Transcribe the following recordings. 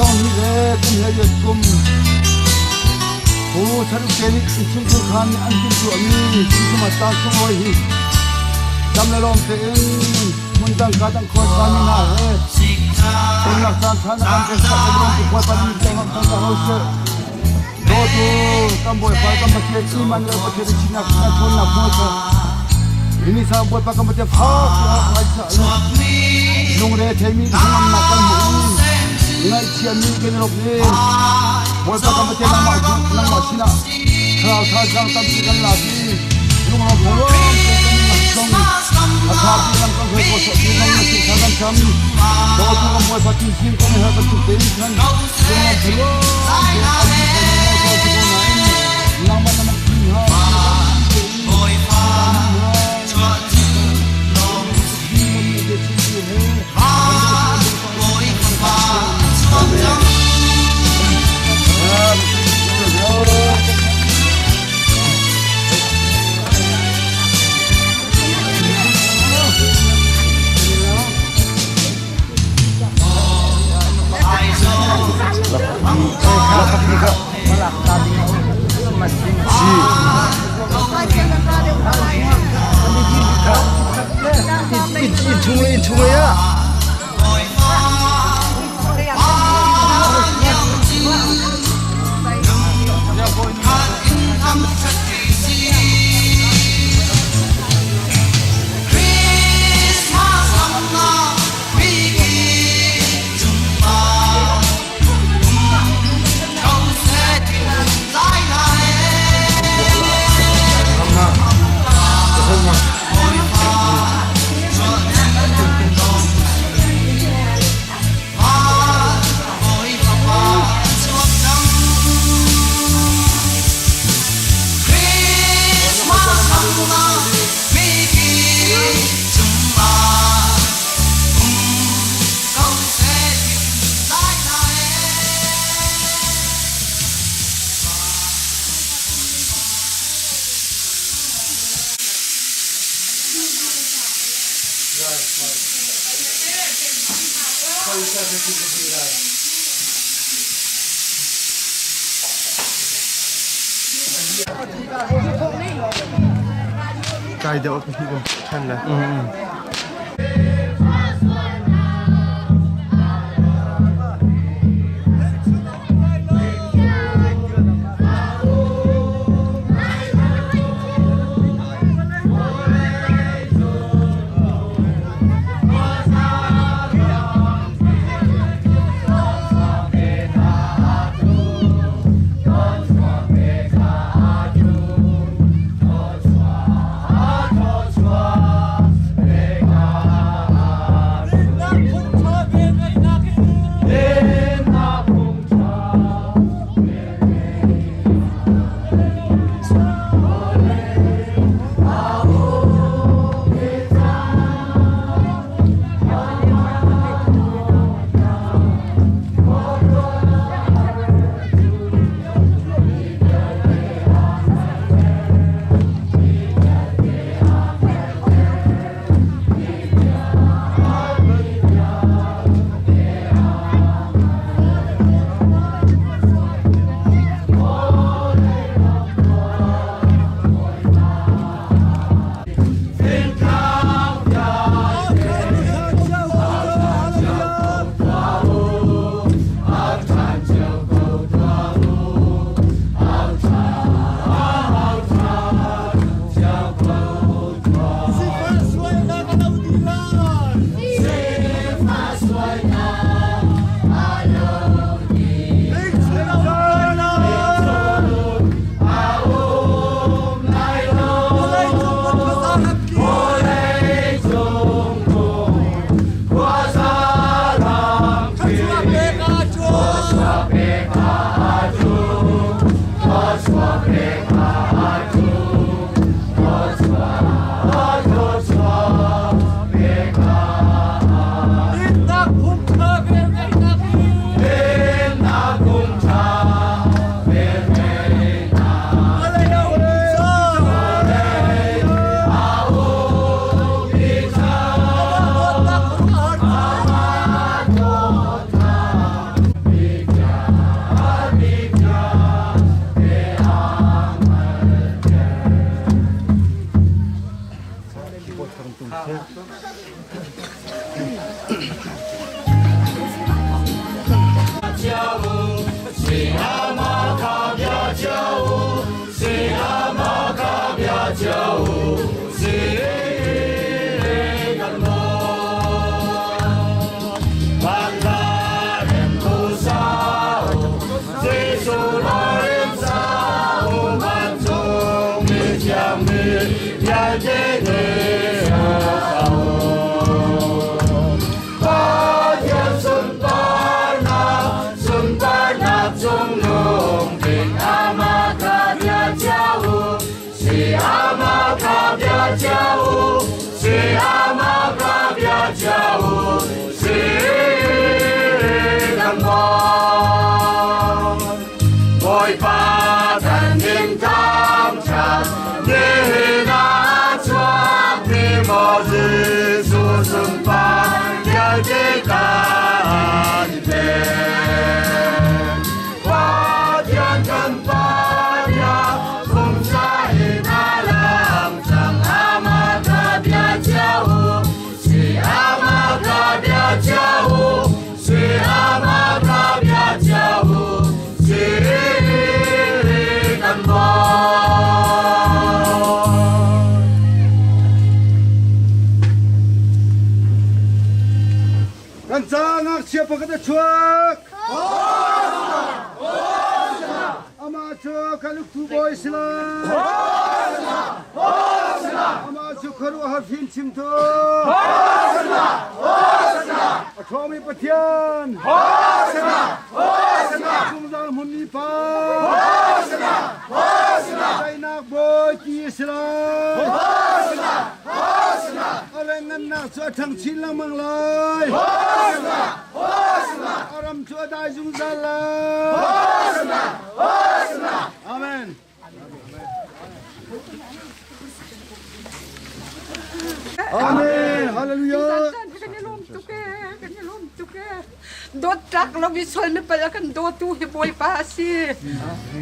Thong le kum he yet kum Pu Charuk te nih innchungkhar khan nih an timhtuahmi Christmas caan sunglawi hi dam le lawm tein hmun dang ka dang khual mi hna he tonnak caan ṭha na kan pek sak lawm tu khual mi tiang kan ka ho seh Dawtu kan Bawipa kan Pathian iman le Pathian sinak na ṭhawnnak hmual kha ini sa Bawipa kan Pathian fak ngai sa lungre theimi hnangamnak kan hmuh i ngaihchiami kan i lawm i Bawipa kan Pathian nangmah nangmah sinah thlarau thazaang tampi kan lak i lunglawm ruam te kan nak zong a tha pi lam kan hruai ko sawh ti zong na sin kha kan cam dawtu kan Bawipa tin kan i har bantuk tein khan lunglawm ruam te an mi ko nain nangmah na mak ha Innchung le innchung lei ah. Kai deuh ka hi ko ṭhan le. Kan ca ngakchia pakhat a chuak. Amah cu kan uktu bawi si lai. Amah cu khuaruahhar fimchimtu. A ṭhawngmi Pathian. Zungzal hmunmi Pa. Daihnak Bawi ti a si lai. A lengngannak cu a ṭhang chin lengmang lai. A ram cu a dai zungzal lai. Amen. Amen. Hallelujah. Kan i lawm tuk ee, kan i lawm tuk ee. Dawt tlak lo mi sual mi pal a kan dawtu hi Bawipa a si.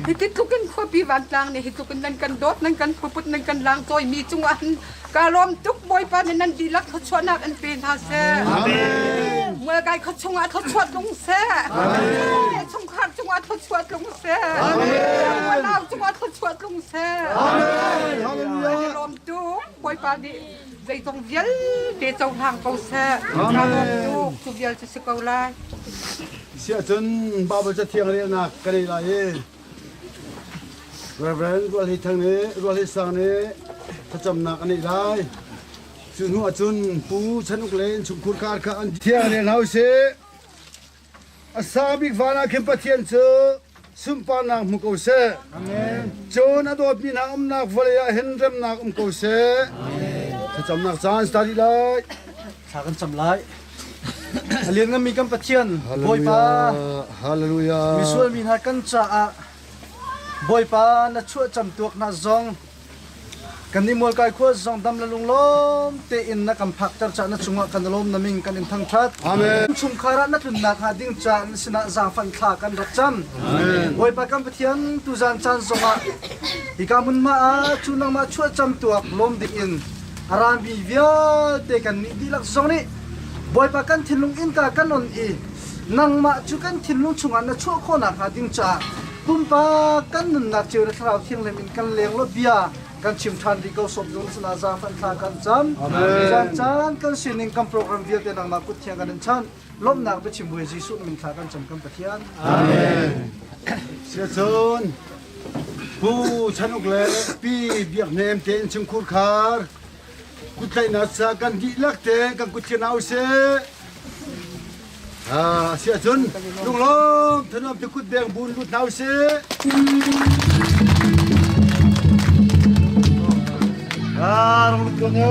Hi ti tluk in khuapi vantlang nih hi tluk in nan kan dawt, nan kan phuput, nan kan lang cawi mi cungah hin ka lawm tuk. Bawipa nih nan dihlak thluachuahnak in pe hna seh. Amen. Mualkai khua chungah thluachuah tlung seh. Amen. Chungkhar cungah thluachuah tlung seh. Amen. Nau cungah thluachuah tlung seh. Amen. Hallelujah. Lawm tuk. Bawipa nih zeizong vialte cohlang ko seh. Ka lawm tuk. Cu vial cu si ko lai. Siahcun Bible cathiang relnak ka nei lai i Reverend Rual Hi Thang nih Rual Hi Sang nih thlacamnak a neih lai. Cu hnu ahcun Pu Chan Uk le innchungkhur kar kha an thiang rel hna usih. A sang bik van ah khin Pathian cu sunparnak hmu ko seh. Cun a dawtmi hna umnak vawlei ah hin remnak um ko seh. Thlacamnak caan study lai. Thla kan cam lai. A liannganmi kan Pathian, Bawipa, Hallelujah. misual mi hna kan caah Bawipa na chuah camtuak hna zong kan i mualkai khua zong dam le lunglawm tein na kan phakter caah na cungah kan i lawm na min kan in thangṭhat. Amen. Chungkhar ah na tlunnak hnga ding caah na sinah zaangfanh thla kan rak cam. Bawipa kan Pathian tuzan caan zongah hika hmunhma ah cu nangmah chuah camtuak lawm ding in a rami vialte kan nih dihlak zong nih Bawipa kan thinlung innka kan on i nangmah cu kan thinlung chungah na chuah khawhnak hnga ding caah pumpak kan nunnak cio na thlarau thianghlim in kan leng law bia kan chim ṭhan rih ko sawm dun sinah zaangfan thla kan cam caan caan kan sining kan program vialte nangmah kut thiang kan in chanh lawmhnak biachim Bawi Jesuh min thla kan cam kan Pathian. Amen. Siacun Pu Chan Uk le Pi Biak Hnem te innchungkhur khar kuttlaihnak ca kan dihlak te kan kut hna usih. Ah, siahcun lunglawm thanuam te kut beng bun lut hna usih. Ah, rong lut ko ne.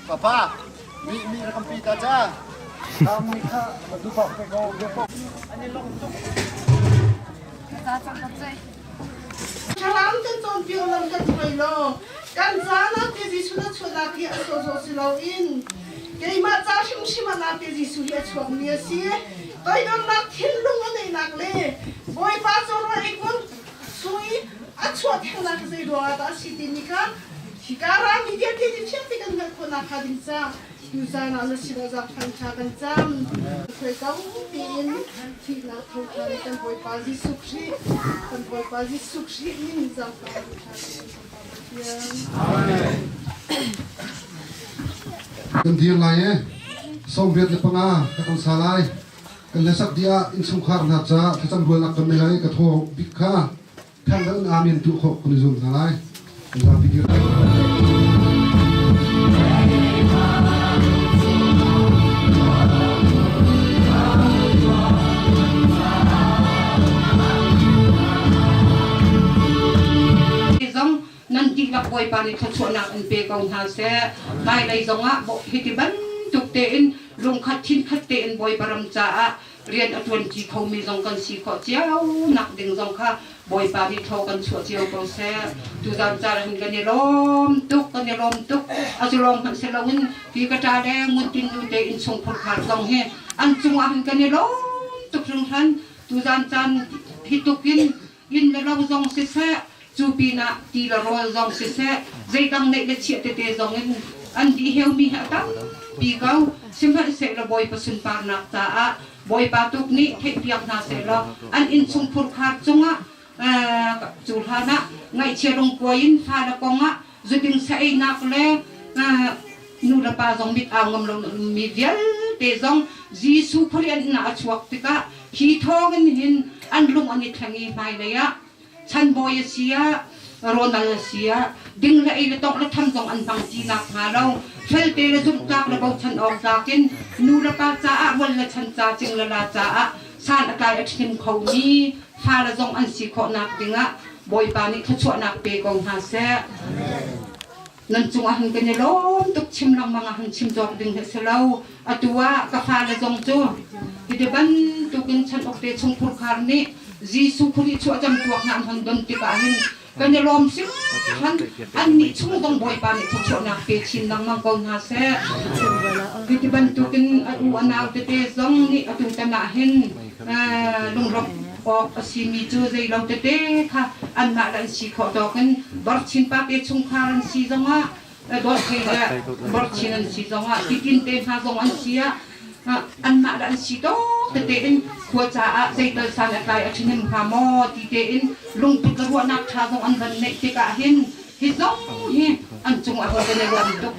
Papa, mi mi na kampi ta cha. Kami kha dupak pe ko be ko. Thlarau kan cawnpiak lam kan hruai law kan caan ah te Jesuh na chuahnak hi a sawhsawh si loin keimah ca hrimhrim ah naute Jesuh hi a chuakmi a si. Toidornak thinlung a neihnak le Bawipa cu ruah i kun sui a chuah thengnak hi zei ruangah dah a si timi kha hika rami vialte nih fiang te kan hngalh khawhnak hnga ding ca tuzaan ah na sinah zaangfang thla kan cam. Hruai ko tiin thihnak thawngṭha nih kan Bawipa Jesuh Khrih kan Bawipa Jesuh Khrih min zaangfang thla kan Pathian. Kan dir lai e 85 ka kan sa lai kan le sak dih ah innchungkhar hna ca thlacam rualnak kan nei lai ka thaw bik kha thang an amen tu khawh kan i zuam hna lai kan zapi dir. Zong nan dihlak Bawipa nih thluachuahnak in pe ko hna seh. Hmailei zongah hiti bantuk tein lungkhat thinkhat tein Bawipa ram caah rian a ṭuanṭi khomi zong kan si khawh cio nak ding zong kha Bawipa nih thaw kan chuah cio ko seh. Tuzan caan hin kan i lawm tuk, kan i lawm tuk. A cu lawng hmanh si loin hi ka ṭa le nguntin nu te innchung phurkhar zong hi an cungah hin kan i lawm tuk hringhran. Tuzan caan hi tuk in inn le lo zong siseh, cu pinah ti le rawl zong siseh, zeidang neih le chiah tete zong in an dih heumi hi a tampi ko. Sihmanhsehlaw Bawipa sunparnak caah Bawipa tuk nih theihpiak hna sehlaw an innchung phurkhar cungah cu hlanah ngaihchia lungkuai in fale kongah zuding sa einak le nu le pa zong mit au ngam lo mi vialte zong Jesuh khualian in a chuak tikah hi thawngin hin an lung an i thleng i hmailei ah chanbawi a si ah ronal a si ah ding le ei le tongh le tham zong an hmang ti nak hnga lo felte le zumhtlak le bochan awk tlak in nu le pa caah rual le chan ca cing le la caah san a tlai a ṭhim khomi fale zong an si khawhnak dingah Bawipa nih thluachuahnak pe ko hna seh. Nan cungah hin kan i lawm tuk chim lengmang ah hin chim cawk ding hi si lo. Atu ah ka fale zong cu hiti bantukin chan awk te chung khurkhar nih Jesuh Khrih chuah cam tuak hna an hon don tikah hin kan i lawm hringhran. Annih chung zong Bawipa nih thluachuahnak pe chin lengmang ko hna seh. Hiti bantukin a u a nau tete zong nih atu tan ah hin lungrawk awk a simi cu zeilo tete kha anmah le an si khawh tawk in borchin pate chungkhar an si zongah dawt le borchin an si zongah titin te hna zong an si ah anmah le an si tawk tete in khua caah zeital san a tlai a ṭhahnem hnga maw ti tein lungput le ruahnak ṭha zong an van neih tikah hin hi zong hi an cung ah kan i lawm tuk.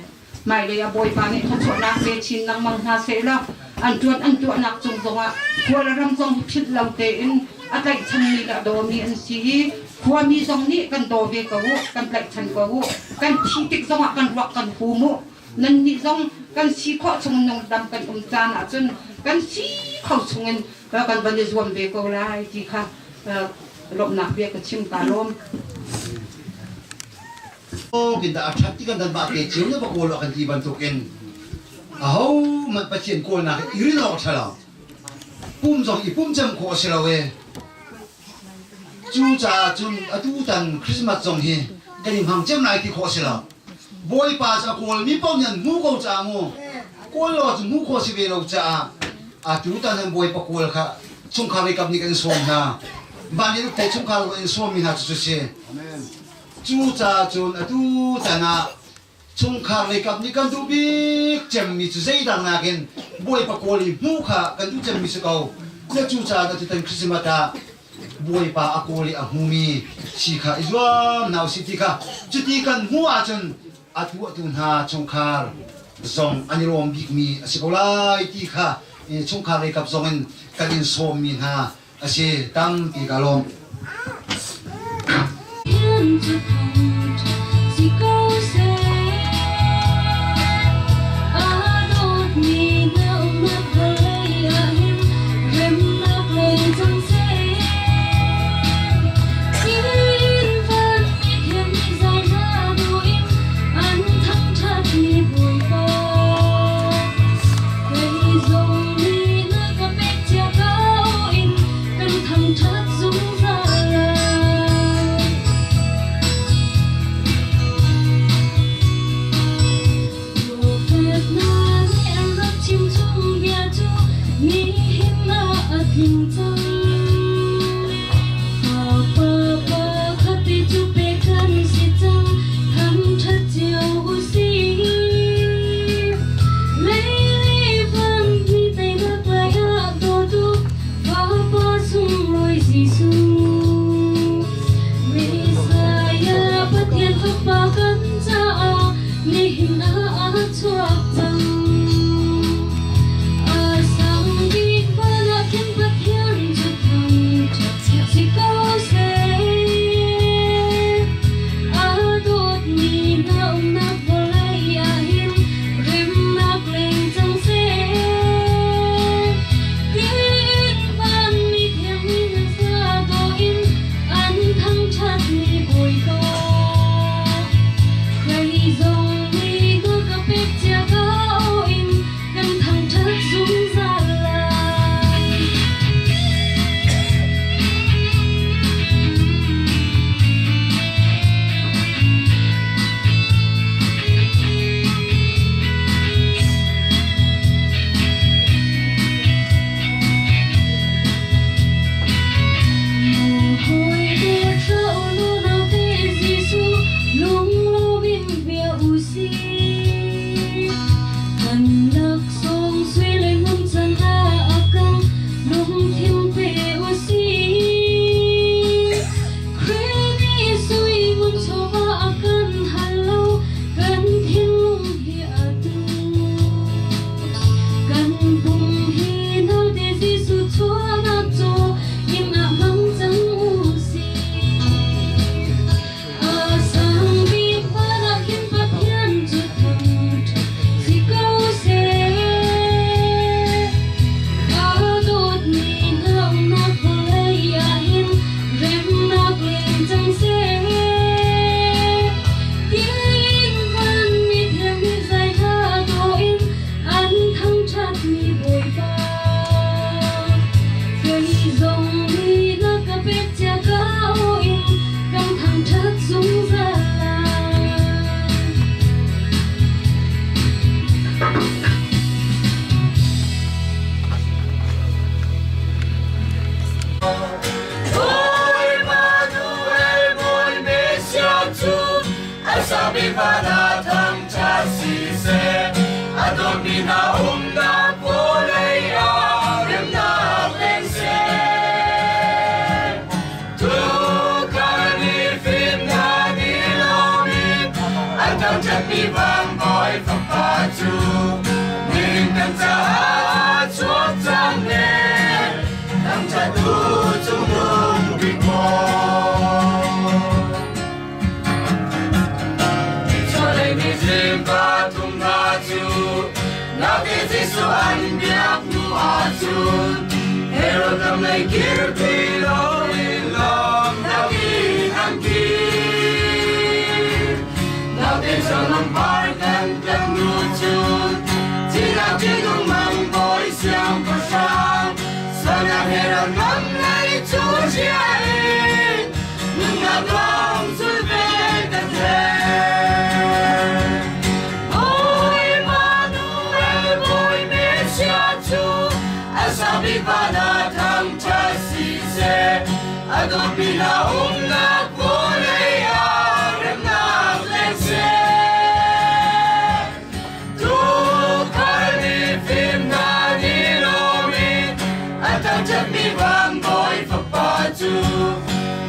Hmailei ah Bawipa nih thluachuahnak pe chin lengmang hna sehlaw an ṭuan an tuahnak cung zongah khua le ram zong hi philh lo tein a tlaihchanmi le a dawmi an si i khuami zong nih kan daw ve ko u, kan tlaihchan ko u, kan thih tik zongah kan ruak kan hum u. Nannih zong kan si khawh chung nungdam kan um caan ahcun kan si kho chungin kan van i zuam ve ko lai ti kha lawmhnak bia ka chim ka lawm. Kin dah a ṭhat ti kan danmah te cio na va kawl ah kan ti bantukin aho hmanh Pathian kawlnak i rin awk a ṭha lo. Pum zong i pum cem khawh a si lo e. Cucaah cun atutan Christmas zong hi kan i hmang cem lai ti khawh a si lo. Bawipa cu a kawlmi paoh nih an hmu ko caah mu. Kawl lo cu hmuh khawh si ve lo caah atu tan an bawipa kawl kha chungkhar lei kap nih kan sawm hna. Van nih te chungkhar in sawmmi hna cu cu si. Cu caah cun atu tan ah chungkhar lei kap nih kan duh bik cemmi cu zeidang nakin bawipa kawl i hmuh kha kan duh cemmi si ko. Cu caah atu tan Christmas ah Bawipa a kawl i a hmumi si kha i zuam hna usih ti kha cuti kan hmuh ahcun a tuahtu hna chungkhar zong an i lawm bikmi a si ko lai ti kha chungkhar lei kap zong in kan in sawmmi hna a si tampi ka lawm. Asang bik van ah thangṭhat siseh, a dawtmi hna umnak vawlei ah remnak leng seh. Tuukhal nih fimnak nih lawm in a thangṭhatmi van bawi fapa cu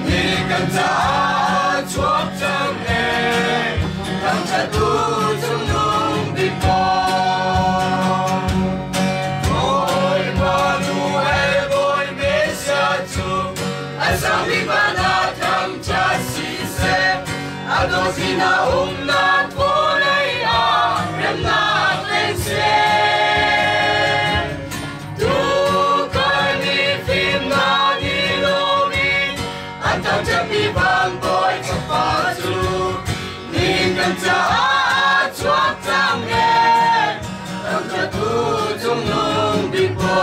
ni kan caah chuak cang ee, thangṭhat u cungnung bik kong. Bawipa Noel bawi Messiah cu a sang bik van ah thangṭhat siseh, a dawtmi hna umnak vawlei ah remnak leng seh. Tuukhal nih fimnak nih lawm in a thangṭhatmi van bawi fapa cu nihin kan caah chuak cang ee, thangṭhat u cungnung bik bawi.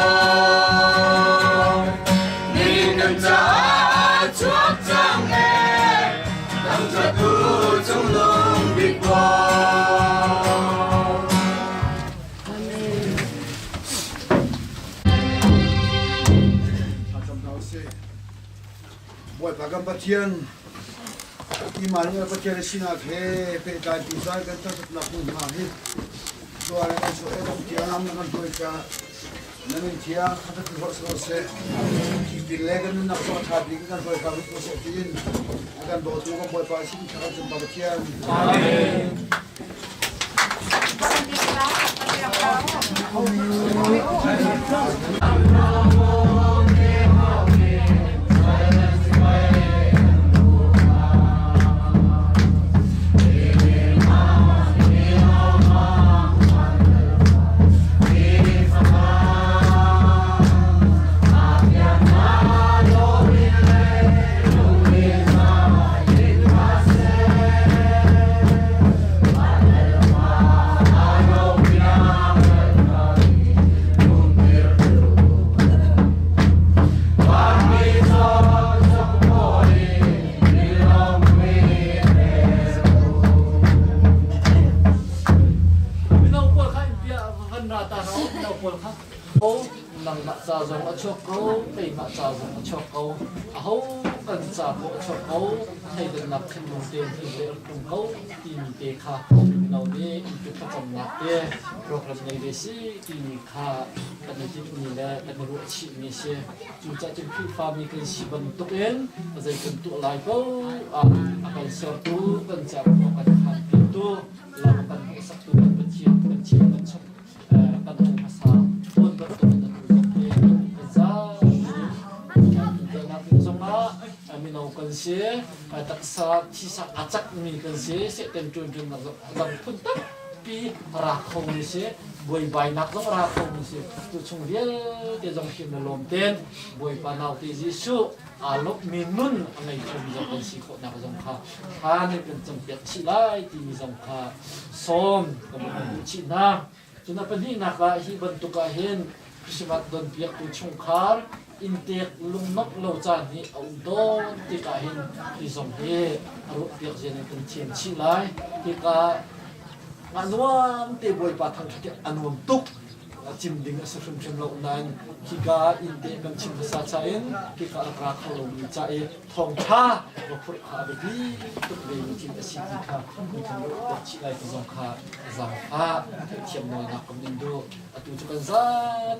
Nihin kan caah chuak cang ee, thangṭhat u cungnung bik bawi. Thlacam hna usih. Bawipa kan Pathian, Immanuel Pathian sinak he pehtlai tuzaan kan thangṭhatnak hmunhma hi tuah le kan chuah edong tiang na kan hruai caah na min thiang thangṭhat in hrawh si seh. Tipil le kan nunnak zong a ṭha bik in kan hruai hram ko seh tiin a kan dawtu kan Bawipa sin thla kan cam Pathian. Amen. Mino pawl kha in bia van ra ta hna u, mino pawl kha. Nangmah ca zong a chuak ko, keimah ca zong a chuak ko. Aho kan ca pawh a chuak ko, thleidannak thinlung tein hin le rak tlung ko timi te kha mino nih innpi thlacamnak te program ngei ve si timi kha kan i tinhmi le kan i ruahchihmi a si. Cucaah cun Khrihfami kan si bantukin zei kan tuah lai paoh ah a kan sertu, kan certu, kan khanpitu, lam kan hmuhsaktu kan Pathian kan chim kan chap kan hal hmasa tawn bantukin atu zong hi kan zapi in ding zongah mino kan si, taksa thisa a cakmi kan si, sehten ṭuanṭuannak zong dang phun tampi ra khomi si, buaibainak zong ra khomi si. Cu chung vialte zong him le lawm ten Bawipa naute Jesuh aa lawmhmi nun a ngei khomi zong kan si khawhnak zong kha thla nih kan campiak chih lai timi zong kha sawm kan duh chih hna. Cun a pahnihnak ah hi bantuk ah hin Christmas donpiaktu chungkhar inntek lungnomh lo caan hi a um tawn tikah hin hi zong hi a ruahpiak zian in kan thiam chih lai. Tikah mah nuam te Bawipa thangṭhat hi a nuam tuk. Chim ding a si hrimhrim lo nain hika inn te kan chim hmasa cha in hika rak ra kho lomi ca i thawngṭha va phurh kha a biapi tuk ve mi thil a si ti kha kan kan ruah chih lai ti zong kha zaangfah theihthiam nawlnak kan in duh. Atu cu kan za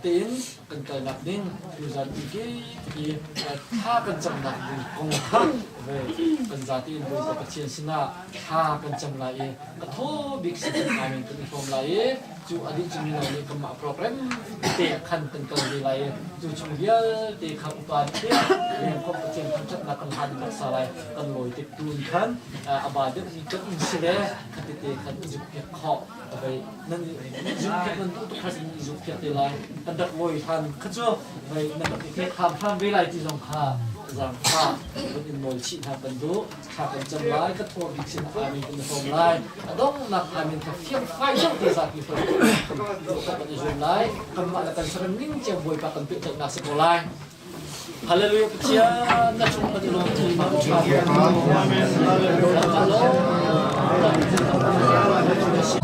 tein kan kalnak ding tuzan i i thla kan camnak ding kong kha ve kan za tein Bawipa Pathian sinah thla kan cam lai i ka thaw bik si amen kan i hrawm lai i cu a dih cu mino nih kanmah program te khan kan kal ve lai i cu chung vialte kha upa nih lengkhawm Pathian thangṭhatnak kan hlan taksa lai kan lawi tik tun khan a ba deuh mi kan in si le khatete khan i zukpiak khawh vei nan zukpiak nan duh tuk kha i zukpiak te lai kan rak lawi hlan kha cu vei nan rak i pek hram hram ve lai ti zong kha zangfa kan in nawl chih hna kan duh. Thla kan cam lai, ka thaw bik sin amen kan i hrawm lai. A donghnak amen kha fiangfai deuh te zapi hrawm kan i zuam lai. Kanmah le kan saram ning cio Bawipa kan pehtlaihnak si ko lai. Hallelujah Pathian na cung kan i lawm ti ma ṭha. Amen.